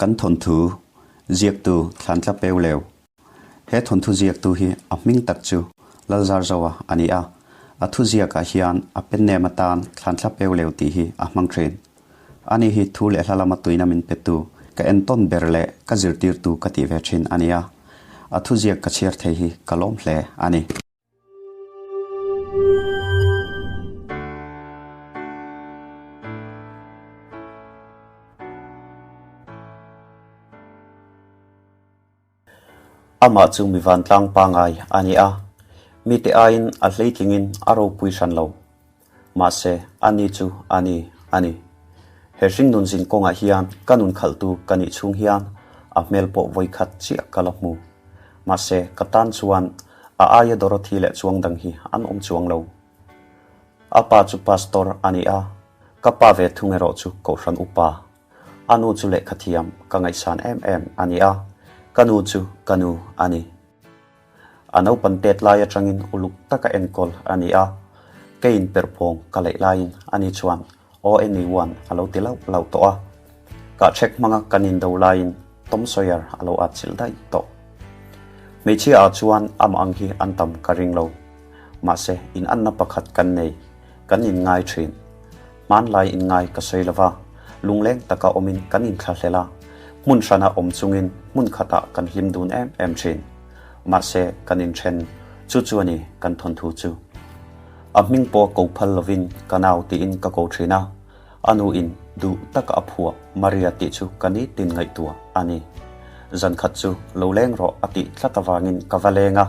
Kan thawnthu ziaktu Thlantla Peuleu. He thawnthu ziaktu hi a hming tak chu Lalzarzoa a ni a, a thu ziakah hian a pen nem atan Thlantla Peuleu tih hi a hmang thin. Ani hi thu leh hla lama tuina min petu, ka entawn ber leh ka zirtirtu ka tih ve thin a ni a, a thuziak ka chhiar thei hi ka lawm hle a ni. Amah chu mi vantlang pangngai a ni a, mite aiin a hleitlingin a ropui hran lo. Mahse, ani chu a ni a ni. He hringnun zin kawngah hian ka nun khalhtu ka nih chhung hian a hmel pawh vawikhat chiah ka la hmu. Mahse, ka tan chuan a aia Dorothy leh chuang dang hi an awm chuang lo. A pa chu pastor a ni a, ka pa ve thung erawh chu Kohhran upa. A nu chu lehkhathiam ka ngaihsan em em a ni a, ka nu chu ka nu a ni. A naupan tet lai atangin uluk taka enkawl a ni a, keiin perhpawng ka leih laiin ani chuan ONE a lo ti lauh lauh tawh a, kahchhek hmanga kan indo laiin Tom Sawyer a lo atchilh daih tawh. Hmeichhia ah chuan amah ang hi an tam ka ring lo. Mahse, inanna pakhat kan nei, kan inngai thin. Hmanlai inngai ka sawi lova, lungleng taka awmin kan inthlahlel a, hmun hrana awm chungin hmun khatah kan hlim dun em em thin. Mahse, kan inthen, chu chu a ni kan thawnthu chu. A hming pawh ko phal lovin ka nau tiin ka ko thin a, a nuin duh taka a phuah Maria tih chu ka nitin ngaihtuah a ni. Zan khat chu lo leng rawh a tih tlat avangin ka va leng a.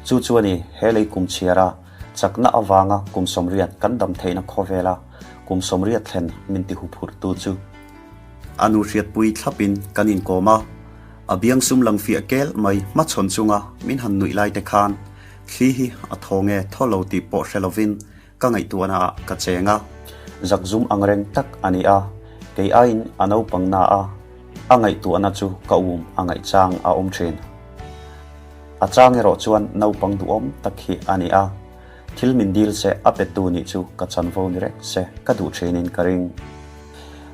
Chu chu a ni, he lei kum chhiara chakna avanga kum 80 kan dam theihna khawvela kum 80 thlen min ti huphurhtu chu. A nu hriatpui thlapin kan inkawm a, a biang sum lang fiah kel mai hmachhawn chunga min han nuih lai te khan thli hi a thaw nge thaw lo tih pawh hre lovin ka ngaihtuahna ah ka cheng a. Zakzum angreng tak a ni a, kei aiin a naupang na a, a ngaihtuahna chu ka um a ngaihchang a awm thin. A chang erawh chuan naupang duhawm tak hi a ni a, thil min dil se a petu nih chu ka chanvo ni reng se ka duh thinin ka ring.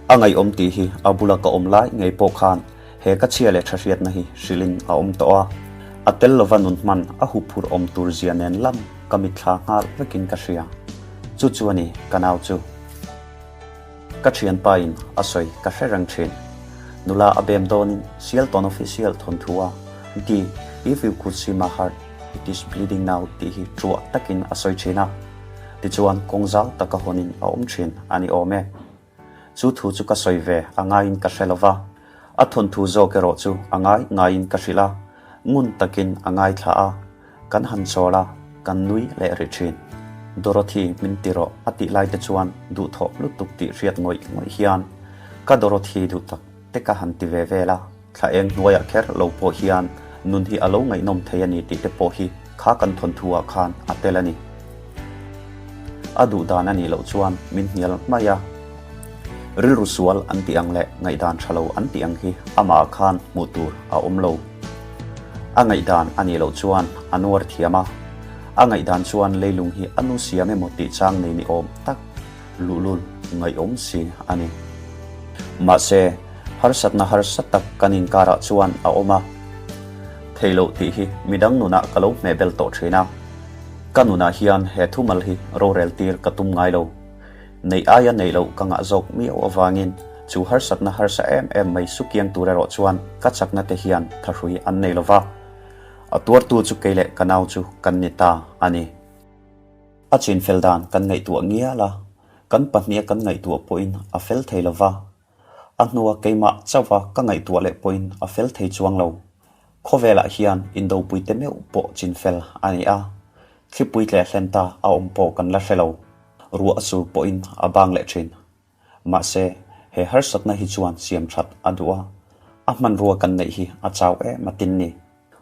A ngaihawm tih hi a bula ka awm lai ngei pawh khan he ka chhia leh tha hriatna hi hrilhin a awm tawh a, a tel lova nun hman a huphurh awm tur zia nen lam ka mitthla nghal vekin ka hria. Chu chu a ni ka nau chu. Ka thianpa in a sawi ka hre reng thin. Nula a bem dawnin Sialtawn Official thawnthu a di If you could see my heart, it is bleeding now tih hi truah takin a sawi thin a. Tichuan kawng zau taka hawnin a awm thin a ni awm e. Chu thu chu ka sawi ve a ngaiin ka hre lova. A thawnthu zawk erawh chu a ngai ngaiin ka hrilh a, ngun takin a ngaithla a. Kan han chawl a, kan nui leh rih thin. Dorothy min ti rawh a tih lai te chuan duhthawh lutuk tih hriat ngawih ngawih hian ka Dorothy duh tak te ka han ti ve vel a, thla eng hnuaiah kher lo pawh hian nun hi a lo ngaihnawm thei a ni tih te pawh hi kha kan thawnthu ah khan a tel a ni. A duh dan a nih loh chuan min hnial mai a, rilru sual an tih ang leh ngaihdan tha lo an tih ang hi amah ah khan hmuh tur a awm lo. A ngaihdan a nih loh chuan a nuar thiam a, a ngaihdan chuan leilung hi a nu siam emaw tih chang nei ni awm tak luhlul ngaihawm si a ni. Mahse, harsatna harsa tak kan inkarah chuan a awm a, thei loh tih hi midang nunah ka lo hmehbel tawh thin a, ka nunah hian he thumal hi rorel tir ka tum ngai lo. Neih aia neih loh ka ngah zawk miau avangin chu harsatna harsa em em mai sukiang tur erawh chuan ka chakna te hian thahrui an nei lova, a tuartu chu kei leh ka nau chu kan ni ta a ni. A chin fel dan kan ngaihtuah ngial a, kan pahniha kan ngaihtuah pawhin a fel thei lova, a hnua keimah chauha ka ngaihtuah leh pawhin a fel thei chuang lo. Khawvelah hian indopui te meuh pawh chin fel a ni a, thlipui tleh hlen ta a awm pawh kan la hre lo. Ruah a sur pawhin a bang leh thin. Mahse, he harsatna hi chuan siam that a duh a, a hmanrua kan neih hi a chau em a tin ni.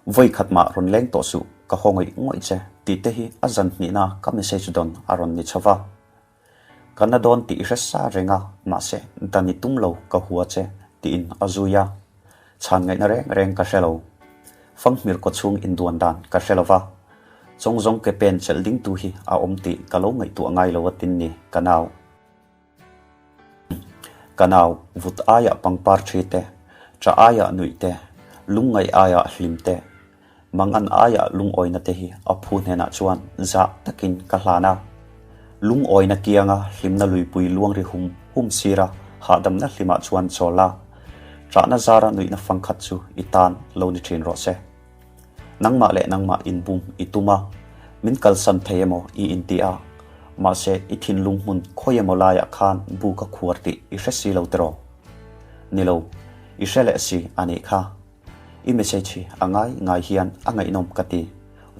Vawi khat mah rawn leng tawh suh, ka haw ngawih ngawih che tih te hi a zan hnihna ka message dawn a rawn ni chho va. Ka na dawn tih i hre sa reng a, mahse dan i tum lo ka hua che tiin a zui a. Chhan ngaihna reng reng ka hre lo. Fanghmir kaw chhung induan dan ka hre lo va. Chawng zawng ke pen chelh ding tu hi a awm tih ka lo ngaihtuah ngai lo a tin ni, ka nau. Ka nau, vut aiah pangpar thi te, Ṭah aiah nuih te, lungngaih aiah hlim te, mangan aiah lungawina te hi a phu hnenah chuan zah takin ka hlan a. Lungawina kianga hlimna luipui luang ri hum hum sira hahdamna hlimah chuan chawl a, ṭahna zara nuihna fangkhat chu i tan lo ni ṭhin rawh se. Nangmah leh nangmah inbum i tum a, min kalsan thei emaw i inti a, mahse i thinlung hmun khawi emaw laiah khan bu ka khuar tih i hre si lo tiraw? Ni lo, i hre leh si a nih kha. I message hi a ngai ngai hian a ngaihnawm ka ti.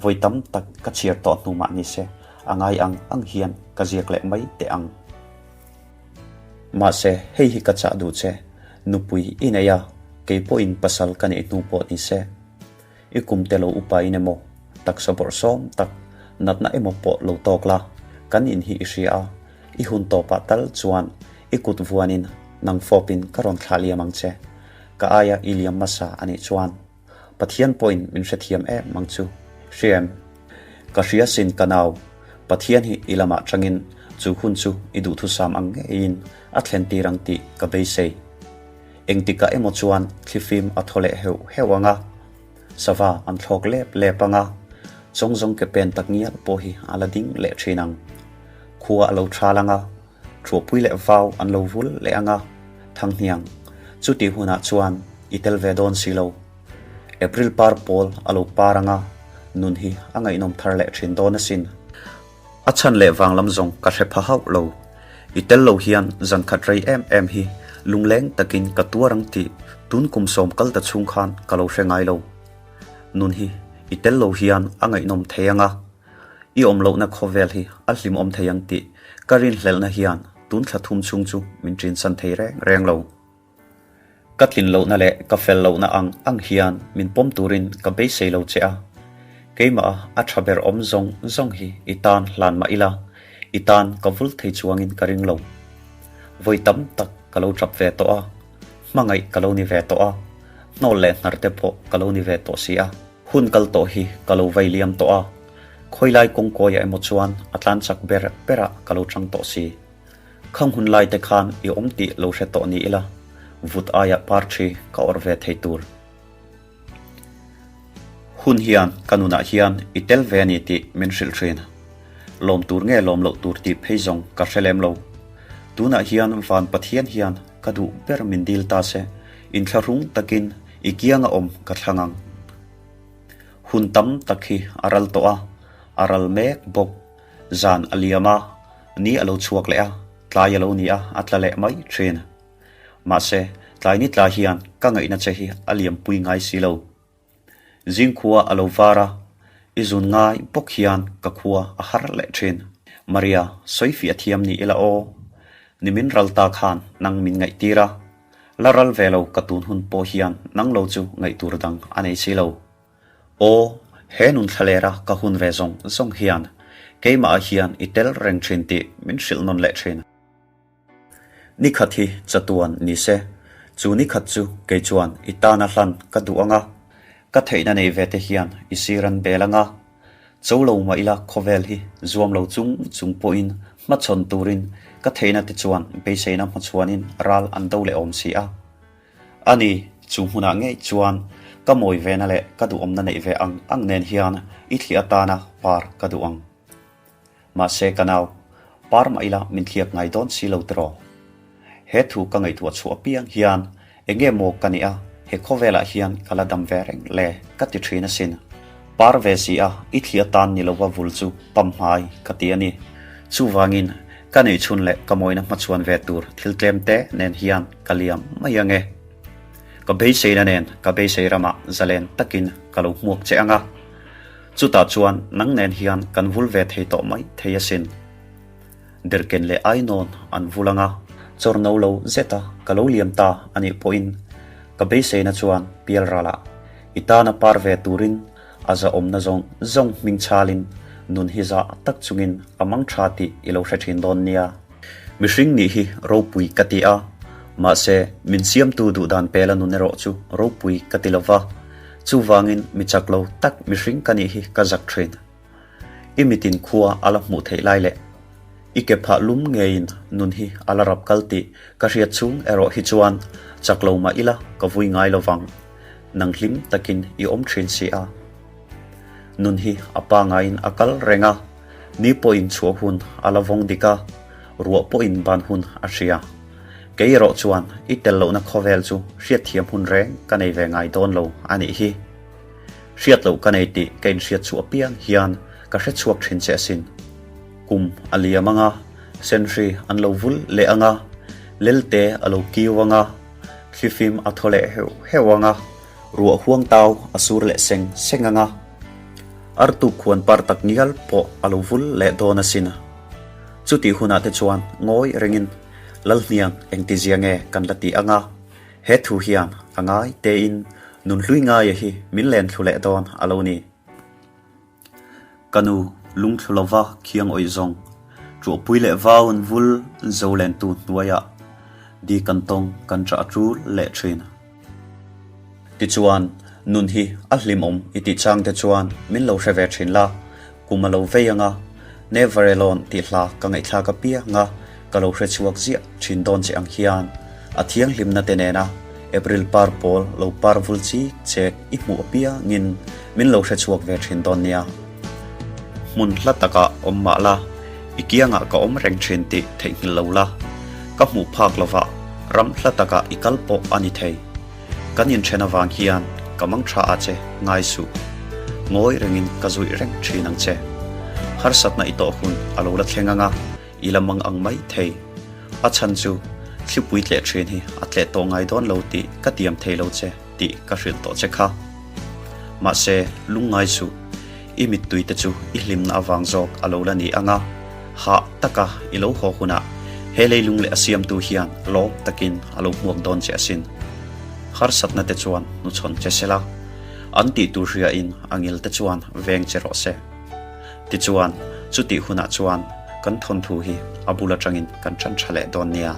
Vawi tam tak ka chhiar tawh hnu mah ni se, a ngai ang ang hian ka ziak leh mai teh ang. Mahse, hei hi ka chah duh che, nupui i nei a, kei pawhin pasal ka neih hnu pawh ni se. I kum te lo upa in emaw, taksa bawrhsawm tak, natna emaw pawh lo tawk la, kan in hi i hria a, i hun tawpah tal chuan i kut vuanin nang fawpin ka rawn thlah liam ang che. Ka aia i liam hmasa a nih chuan Pathian pawhin min hrethiam em ang chu. Hria em? Ka hria sin ka nau, Pathian hi i lamah tangin chu hun chu i duhthusam ang ngeiin a thlen tir ang tih ka beisei. Engtikah emaw chuan thlifim a thaw leh heuh heuh ang a, sava an thlawk lep lep ang a, chawngzawng ke pen tak ngial pawh hi a la ding leh thin ang. Khua a lo thal ang a, thuahpui leh vau an lo vul leh ang a, thanghniang chutih hunah chuan i tel ve dawn si lo. April par pawl a lo par ang a, nun hi a ngaihnawm thar leh thin dawn asin. A chhan leh vang lam zawng ka hre pha hauh lo. I tel lo hian zan khat rei em em hi lungleng takin ka tuar ang tih tun kum sawm kal ta chhung khan ka lo hre ngai lo. Nun hi i tel lo hian a ngaihnawm thei ang a, i awm lohna khawvel hi a hlimawm thei ang tih ka rinhlelhna hian tun thla thum chhung chu min ṭinsan thei reng reng lo. Ka tlin lohna leh ka fel lohna ang ang hian min pawm turin ka beisei lo che a, keimah a tha ber awm zawng zawng hi i tan hlan mah ila, i tan ka vul thei chuangin ka ring lo. Vawi tam tak ka lo tap ve tawh a, hmangaih ka lo ni ve tawh a, hnawl leh hnar te pawh ka lo ni ve tawh si a. Hun kal tawh hi ka lo vai liam tawh a, khawilai kawngkawiah emaw chuan a tlan chak ber berah ka lo chang tawh si. Khang hun lai te khan i awm tih lo hre tawh ni ila, vut aia par thi ka awrh ve thei tur. Hun hian ka nunah hian i tel ve a ni tih min hrilh thin. Lawm tur nge lawm loh tur tih phei zawng ka hre lem lo. Tunah hian Van Pathian hian ka duh ber min dil ta se, inthlahrung takin i kianga awm ka thlang ang. Hun tam tak hi a ral tawh a, a ral mek bawk. Zan a liam a, ni a lo chhuak leh a, tlai a lo ni a, a tla leh mai thin. Mahse, tlai ni tla hian ka ngaihna che hi a liampui ngai si lo. Zingkhua a lo var a, i zun ngai bawk hian ka khua a har leh thin. Maria, sawifiah thiam ni ila aw. Nimin ral ta khan nang min ngaihtir a, la ral ve lo ka tun hun pawh hian nang lo chu ngaihtur dang a nei si lo. Aw, he nun thlalera ka hun ve zawng zawng hian keimah ah hian i tel reng thin tih min hrilh nawn leh thin. Ni khat hi chatuan ni se, chu ni khat chu kei chuan i tana hlan ka duh ang a, ka theihna nei ve te hian i sir an bel ang a, cho lo mah ila khawvel hi zuam lo chung chung pawhin hmachhawn turin ka theihna te chuan beiseina hmachhuanin ral an do leh awm si a. A ni, chu hmunah ngei chuan ka mawi vena leh ka duhawmna neih ve ang ang nen hian i thliah atana par ka duh ang. Mahse ka nau, par mah ila min thliak ngai dawn si lo tiraw? He thu ka ngaihtuah chhuah apiang hian enge maw ka nih a, he khawvelah hian ka la dam ve reng le ka ti thin asin. Par ve si a, i thliah atan ni lova vul chu pamhmai ka ti a ni. Chuvangin, ka neihchhun leh ka mawina hmachhuan ve tur thil tlem te nen hian ka liam mai ang e. Ka beiseina nen ka beisei ramah zalen takin ka lo hmuak che ang a. Chutah chuan nang nen hian kan vul ve thei tawh mai thei asin. Derken leh Ainawn an vul ang a, chawr no lo zeta ka lo liam ta a nih pawhin ka beiseina chuan pialralah i tana par ve turin a zahawmna zawng zawng hming chhalin nun hi zah tak chungin a mang tha tih i lo hre thin dawn nia. Mihring nih hi ropui ka ti a, mahse min siamtu duhdan pela nun erawh chu ropui ka ti lova, chuvangin mi chak lo tak mihring ka nih hi ka zak thin. I mitin khua a la hmuh theih lai leh. I ke phah lum ngeiin nun hi a la rap kal tih ka hriat chhung erawh hi chuan chak lo mah ila ka vui ngai lo vang. Nang hlim takin i awm thin si a. Nun hi a pangaiin a kal reng a, ni pawhin chhuah hun a la vawng dik a, ruah pawhin ban hun a hria. Kei erawh chuan i tel lohna khawvel chu hriatthiam hun reng ka nei ve ngai dawn lo a nih hi. Hriat loh ka nei tih ka inhriat chhuah apiang hian ka hre chhuak thin che asin. Kum a liam anga, senhri an lo vul leh anga, lelte a lo kiu anga, thlifim a thaw leh heuh heuh anga, ruah huang tau a sur leh seng seng anga, artuk khuan par tak ngial pawh a lo vul leh dawn asin. Chutih hunah te chuan ngawi rengin Lalhniang engtizia nge kan la tih anga, he thu hian a ngai tein nunhlui ngaia hi min len thlu leh dawn a lo ni. Ka nu lungthlu lova khiang awih zawng, ṭuahpui leh vau an vul zo lentu hnuaiah di kan tawng kan ṭah ṭul leh ṭhin. Tichuan, nun hi a hlimawm i tih chang te chuan min lo hre ve thin la, kum a lo vei anga, Never Alone tih hla ka ngaihthlak apiang a, ka lo hre chhuak ziah thin dawn che ang hian a thianghlimna te nena April par pawl lo par vul chik chek i hmuh apiangin min lo hre chhuak ve thin dawn nia. Hmun hla takah awm mah la, i kiangah ka awm reng thin tih theihnghilh lo la, ka hmuh phak lovah ram hla takah i kal pawh a ni thei. Kan inthen avang hian ka mang tha a che, ngai suh. Ngawi rengin ka zuih reng thin ang che. Harsatna i tawh hun a lo la thleng ang a, i la mang ang mai thei. A chhan chu thlipui tleh thin hi a tleh tawh ngai dawn lo tih ka tiam thei lo che tih ka hrilh tawh che kha. Mahse, lungngai suh. I mittui te chu i hlimna avang zawk a lo la ni ang a, hah taka i lo haw hunah he leilung leh a siamtu hian lawm takin a lo hmuak dawn che asin. Harsatna te chuan hnuchhawn che sela, an tih tur hriain a ngil te chuan veng che rawh se. Tichuan, chutih hunah chuan kan thawnthu hi a bul atangin kan tan tha leh dawn nia.